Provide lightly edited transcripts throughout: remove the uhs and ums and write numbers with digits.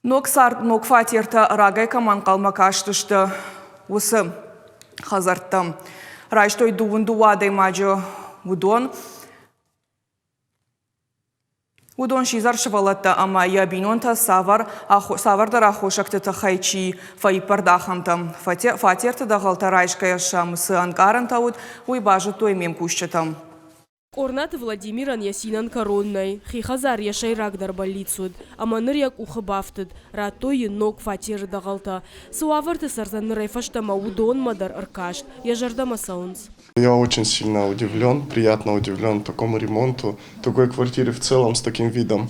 Ног цард, ног фатертӕ рагӕй кӕмӕ ӕнхъӕлмӕ кастысты, уыцы хӕдзӕрттӕ райстой дыууын дыууӕ адӕймаджы. Уыдон Уыдон сидзӕр сывӕллӕттӕ ӕмӕ йӕ бинонтӕ цавӕр цавӕрдӕр аххосӕгты тыххӕй чи фӕиппӕрд, ахӕмтӕ. Фатерты дӕгъӕлтӕ райсгӕйӕ сӕм цы ӕнкъарӕнтӕ уыд, уый базыдтой ме мкусджытӕ. Къорнаты Владимирӕн йӕ цинӕн кӕрон нӕй, хи хӕдзар йӕ сӕйрагдӕр бӕллиц уыд, ӕмӕ ныр йӕ къухы бафтыд, радтой йын ног фатеры дӕгъӕлтӕ. Цы уавӕрты цӕрдзӕн нырӕй фӕстӕмӕ, уыдонмӕ дӕр ӕркаст, йӕ зӕрдӕмӕ цӕуынц. Я очень сильно удивлен, приятно удивлен такому ремонту, такой квартире в целом с таким видом.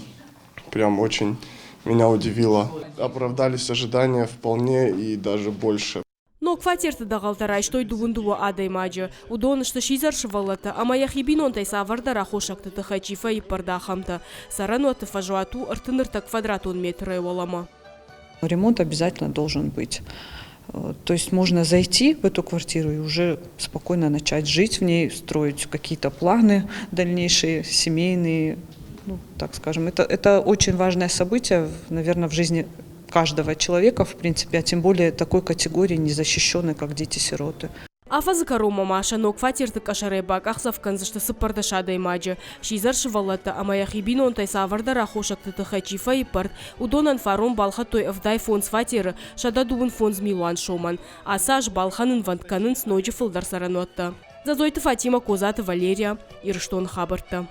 Прям очень меня удивило. Оправдались ожидания вполне и даже больше. Ног фатерты дӕгъӕлтӕ райстой дыууын дыууӕ адӕймаджы. Уыдон сты сидзӕр сывӕллӕттӕ ӕмӕ йӕхи бинонтӕй цавӕрдӕр аххосӕгты тыххӕй чи фӕиппӕрд, ахӕмтӕ. Цӕрӕнуӕтты фӕзуат у 33 квадратон метрӕй уӕлӕмӕ. Ремонт обязательно должен быть. То есть можно зайти в эту квартиру и уже спокойно начать жить в ней, строить какие-то планы дальнейшие, семейные, ну, так скажем. Это очень важное событие, наверное, в жизни каждого человека, в принципе, а тем более такой категории незащищенной, как дети-сироты. Афӕдзы кӕронмӕ ма сӕ ног фатерты къӕсӕрӕй бакъахдзӕф кӕндзысты 14 адӕймаджы. Сидзӕр сывӕллӕттӕ ӕмӕ йӕхи бинонтӕй цавӕрдӕр аххосӕгты тыххӕй чи фӕиппӕрд, уыдонӕн фарон балхӕдтой 75 фатеры 125 милуан сомӕн. Ацы аз балхӕнынвӕнд кӕнынц ноджы фылдӕр цӕрӕнуӕттӕ. Дзӕдзойты Фатимӕ, Козаты Валерия, Ирыстоны хабӕрттӕ.